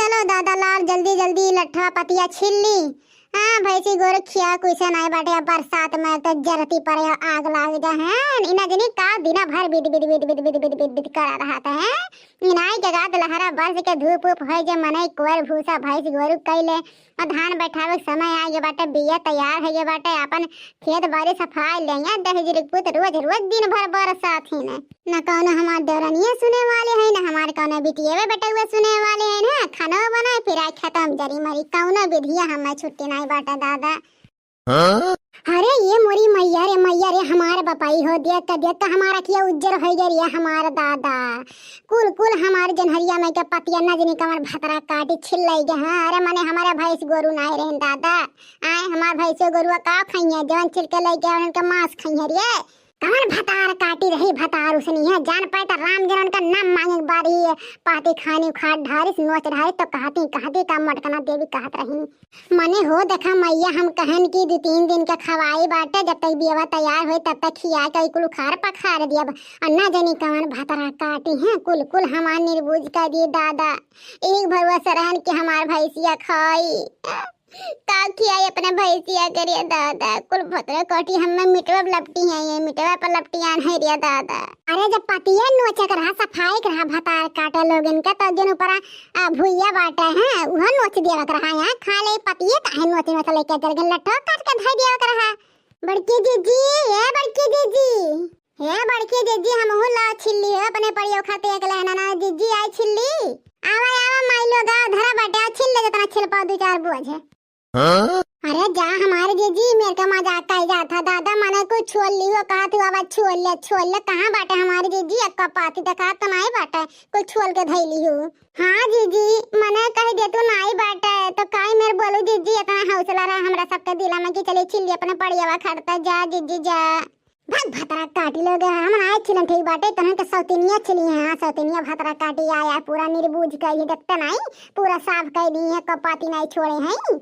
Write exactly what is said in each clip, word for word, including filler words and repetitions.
चलो दादा लाल, जल्दी जल्दी लट्ठा पतिया छील ली। हाँ, भैंसी गोरू खिया कुछ नाई बाटे, अब बरसात में तो जरती पड़े, आग लाग जा है। इना जनी का दिना भर बिद बिद बिद बिद बिद बिद बिद बिद करा रहत है। इनाई के गाद लहरा बरस के धूप उप होई जे मनई कोर भूसा भैंस गोरू कैले। और धान बैठावे के समय आ गए बाटे, बिया तैयार हो गए बाटे, अपन खेत बाड़ी सफाई ले। दहेज रिकपुत रोज रोज दिन भर बरसात ही न। न कौनो हमार देवरनिया सुने वाले है, न हमार कौनो बिटियवे बेटउवे सुने वाले है, ना खानो बनाए, फिर आए खतम जरी मरी, कौनो विधिया हमें छुट्टी नहीं बाटे दादा। हाँ? अरे ये मोरी मैया रे, मैया रे, हमार बपाई हो, देख के, देख के हमार अखिया उज्जर हो गया रे, हमार दादा। कुल, कुल हमार जनहरिया में के पतिया नजनी कमर भतरा काटी छिल लई गए हैं। अरे मने हमारे भैंस गोरू नाई रहन दादा। आए हमार भैंसे गोरुआ का खइया, जवन छिल के लई गए उनके मांस खइया रे। कवन भतार काटी रही, भतार उसनी है, जान पाए तो राम जरन का नाम मांगे के बारी, पाती खानी उखाड़ ढारिस, नोच ढारिस, तो कहती, कहती का मटकना देवी कहत रही। मने हो देखा मैया, हम कहन कि दू तीन दिन का खवाई बाटे, जब तक बियावा तैयार होई तब तक खिया के कुल उखाड़ पखाड़ दियब। अन्ना जनी कवन भतरा काटी हैं, कुल कुल हमार निर्बुझ कर दिए दादा। एक भरुआ सरहन के हमार भैंसिया खाई। का खियाई अपने भैंसिया करिए दादा, कुल भतरे कोठी हमें मिटवा लपटी है, ये मिटवा पर लपटियान है रे दादा। अरे जब पतिया नोचक रहा, सफाई के रहा भतार काटे लोगन का, तो जन ऊपर आ भुइया बाटे हैं, उहो नोच दिया के रहा। यहाँ खा ले पतिया काहे नोच नोच लेके चल गए, लट्ठो काट के धर दिया के रहा। बड़की जीजी, ए बड़की जीजी, ए बड़की जीजी, हमहू लाओ छिल्ली हो अपने पड़ियो खाते एक लहना ना जीजी आई छिल्ली। आवा आवा माई लोग आओ, धरा बाटे, आओ छिल ले जितना छिल पाओ, दो चार बोझ है। हाँ? अरे जा हमारे जीजी, मेरे का मजाक कही जात है दादा, मने कुछ छोल ली हो, कहा तू आवाज छोल ले, छोल ले, कहाँ बाटे हमारे जीजी, अक्का पाती देखा तो नहीं बाटे, कुछ छोल के धई ली हो। हाँ जीजी, मने कह दे तू नहीं बाटे, तो काई मेरे बोलू जीजी, इतना हौसला रहा हमरा सबके दिला में कि चले छिल्ली अपने पड़ियावा खड़ता, जा जीजी जा। भाग भतरा काटी लोग, हम ना आए छिलन ठीक बाटे, तहन के सौतिनिया छिली हैं, हाँ, सौतिनिया भतरा काटी आया, पूरा निर्बुझ के ये देखते नहीं, पूरा साफ कर दी है, कपाती नहीं छोड़े हैं।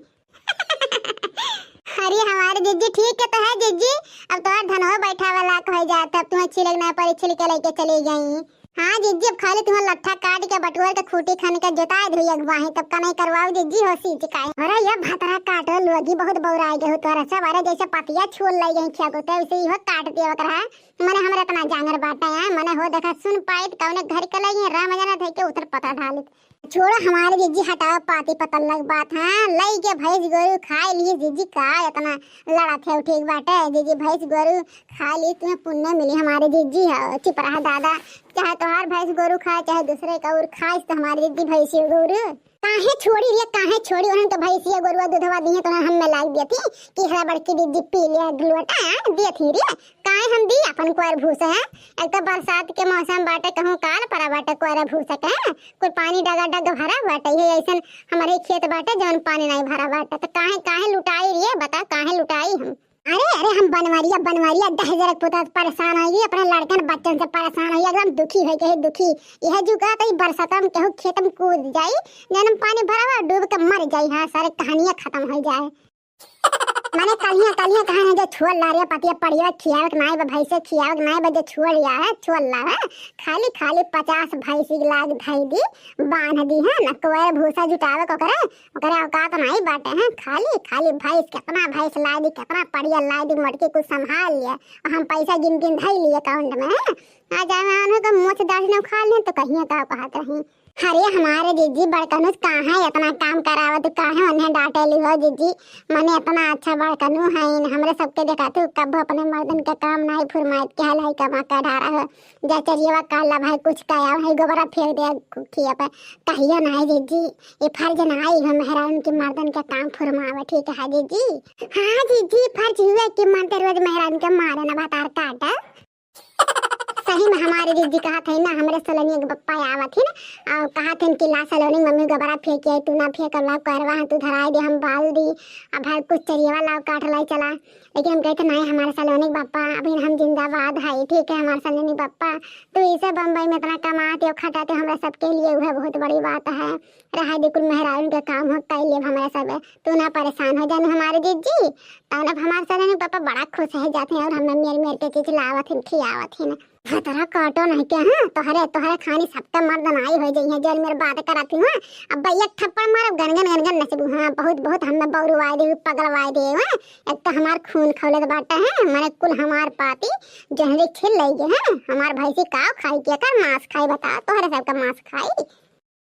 अरे हमारे जिज्जी ठीक के तो है जिज्जी, अब तोहर धनवा बैठावे लायक हो जात, अब तुम्हें छिलक ना पड़ी, छिल के लेके चली गई। हाँ जिज्जी, अब खाली तुम्हें लट्ठा काट के बटुअर के खूटी खन के जोताए धोई अगवाही, तब का नहीं करवाओ जिज्जी हो सींच काए। अरे ये भतरा काटो लोगी, बहुत बौराए गए हो तोरा सब। अरे जैसे पतिया छोल लई गई खिया को, तो वैसे ही हो काट दिया ओकरा। मने हमरे इतना जांगर बाटे है, मने हो देखा सुन पाइत कौने घर के लई है, राम जाना धई के उतर पता ढालित। छोड़ो हमारे जिज्जी, हटाओ पाती पतल्ला के बात। हाँ, लई के भैंस गोरू खाए लिए जिज्जी, का इतना लड़ा थे ठीक बाटे जिज्जी, भैंस गोरू खाए लिए तुम्हें पुण्य मिली हमारे जिज्जी। हो चुप रहा दादा, चाहे तोहार भैंस गोरू खाए चाहे दूसरे का और खाए तो हमारे जिज्जी भैंसी गोरू। काहे छोड़ी रे, काहे छोड़ी? उन्हन तो भैंसिया गोरुआ दूधवा दिए तो हम में लाग दिए थी कि हला बड़की दीदी पी लिया एक लोटा, आ, दिए थी रे। काहे हम दी अपन कोयर भूसा है? एक तो बरसात के मौसम बाटे, कहूँ काल परा बाटे कोयर भूसा के, कुल पानी डगा डग भरा बाटे, ये ऐसन हमारे खेत बाटे जौन पानी नहीं भरा बाटे, तो काहे, काहे लुटाई रे? बता काहे लुटाई हम? अरे, अरे, हम बनवरिया, बनवरिया दहेजर के पुता परेशान होई, अपने लड़कन बच्चन से परेशान होई, एकदम दुखी होई, कहे दुखी। यह जुगा तो ई बरसात में केहू खेत में कूद जाई, जन्म पानी भरावा, डूब के मर जाई। हाँ, सारे कहानियां खत्म हो जाए। माने कलिया, कलिया कहा है जो छोड़ ला रे, पतिया पड़िया खियावे के नाई बा, भैंसे खियावे के नाई बा, जो छोड़ लिया है, छोड़ ला है। खाली, खाली पचास भैंसी लाग धई दी, बांध दी है, न कोई भूसा जुटावे को करे, ओकरे औकात नाई बाटे हैं, खाली, खाली भैंस, केतना भैंस ला दी, केतना पड़िया ला दी, मोटकी कुछ संभाल लिया, और हम पैसा गिन गिन धई लिए account में, हैं? आ जाए में उन्हें तो मोच दाढ़ी न उखाड़ लें तो कहिए का कहत रही। अरे हमारे जीजी बड़कनुस काहे इतना काम करावत, काहे उन्हें डांटे ली हो जीजी, मने इतना अच्छा बड़कनू है, हमरे सबके देखा तू कब अपने मर्दन के काम नाई फुरमाइत के हलाई कमा के ढारा हो। जा चरियवा काला भाई कुछ कया भाई गोबरा फेंक दे खिया पे। कहियो नाई जीजी, ये फर्ज नाई हो मेहरान के मर्दन के काम फुरमावे, ठीक है जीजी? हाँ जीजी, फर्ज हुए कि मन ते रोज मेहरान के मारे ना भतार काटा। सही में हमारे जीजी कहा थे ना, हमरे सलोनी के पप्पा आवत ही ना, और कहा थे कि ला सलोनी मम्मी गोबरा फेंक आई, तू ना फेंक ला करवा, तू धराई दे, हम बाल दी, अब भाई कुछ चरियवा लाओ काट लाई चला। लेकिन हम कहते नहीं, हमारे सलोनी के पप्पा अभी हम जिंदाबाद है, ठीक है हमारे सलोनी के पप्पा, तो इसे बम्बई में इतना कमाते हो खटाते हो, हमरा सबके लिए वह बहुत बड़ी बात है। रहा दे कुल मेहरारू के काम हो, कर लेब हमरा सब, तू ना परेशान हो जानू हमारे जीजी। तब अब हमारे सलोनी के पापा बड़ा खुश हो जाते हैं और हमें मेर मेर के चीज लावत हैं, खियावत हैं। भतरा काटो नहीं के, हाँ, तोहरे, तोहरे खानी सबके मर्द नाई हो जाई है, जौन मेरे बात करत ही, हाँ। अब एक थप्पड़ मारब, गनगन, गनगन नचबू, हाँ, बहुत, बहुत हमें बौरुआए दे, पगलवाए दे, हाँ। एक तो हमार खून खौलत बाटे, हाँ, मने कुल हमार पाती, जहरी छिल लई गे, हाँ। हमार भैंसी काव खाई, केकर मांस खाई, बता, तोहरे सबके मांस खाई।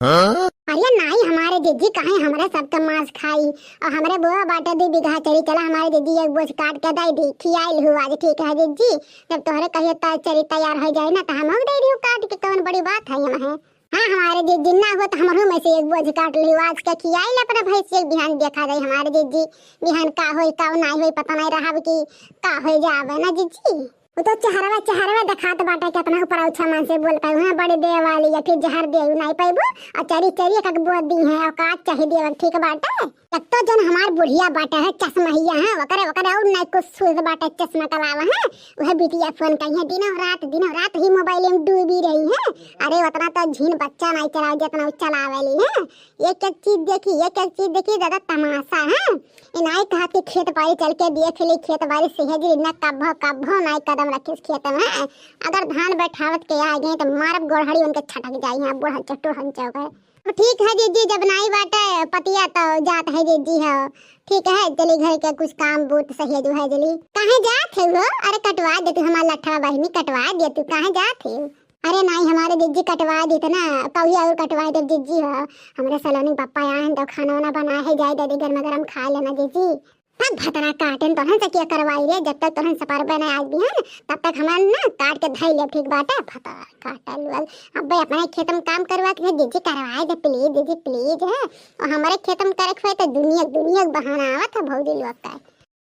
हाँ? अरे नाई हमारे जिज्जी, काहे हमरे सबके मांस खाई? और हमरे बोआ बाटे दू बीघा चरी, चला हमारे जिज्जी एक बोझ काट के दे दी, खियाई लहू आज, ठीक है जिज्जी? जब तोहरे कहियो त चरी तैयार हो जाए ना, तो हम दे दियो काट के, कौन बड़ी बात है हम है? हाँ, हमारे जिज्जी ना हो तो हमहू में से एक बोझ काट लियो आज के, खियाई ले अपने भैंस एक बिहान, देखा जाए हमारे जिज्जी बिहान का होई, का नाई होई, पता नहीं रहब कि का हो जावे ना जिज्जी। वो तो चेहरवा, चेहरवा दिखात बाटे, कितना ऊपर अच्छा मन से बोल पाई, हाँ, बड़ी देह वाली है, फिर जहर दे नाई पाइबू, और चरी, चरी एक, एक बोल दी है, औकात चाहिए देवक, ठीक बाटे। एक तो जन हमार बुढ़िया बाटे है, चश्महिया है, ओकरे, ओकरे और नाई कुछ सूझ बाटे, चश्मा कलावा है, वह बिटिया फोन कही है, दिनों रात, दिनों रात ही मोबाइल में डूबी रही है। अरे, उतना तो झीन बच्चा नाई चलावे, जितना वो चलावेली है। एक एक चीज देखी, एक एक चीज देखी, दादा तमाशा है। इनाई कहा कि खेत बाड़ी चल के देख ली, खेत बाड़ी से हेजरी ना कब्बो, कब्बो नाई कदम रखिस खेत में। अगर धान बैठावत के आ गए तो मारब गोड़हड़ी उनके छटक जाई है, बूढ़ा चटुर हन चौक है। तो ठीक है जिज्जी, जब नाई बाटे पतिया तो जात है जिज्जी हो। ठीक है, चली घर के कुछ काम बूत सहेजू है जली। काहे जात है हो? अरे कटवा दे तू हमार लठवा बहिनी, कटवा दे तू, काहे जात है? अरे नाई, हमारे जिज्जी कटवा दी तो ना, कौया और कटवा दे जिज्जी हो। हमरे सलोनी पप्पा आए हैं तो खाना वाना बना है, जाए दे दी, गर्मा गर्म खा लेना जिज्जी। तब भतरा काटन तोहन से क्या करवाई रे, जब तक तोहन सपर बने आज भी है ना, तब तक हमार ना काट के धई ले, ठीक बाटे? भतरा काटल वाल। अब भाई अपने खेत में काम करवा के जिज्जी करवाए दे प्लीज, जिज्जी प्लीज है। और हमारे खेत में करे के होए तो दुनिया, दुनिया के बहाना आवत है भौजी लोग का।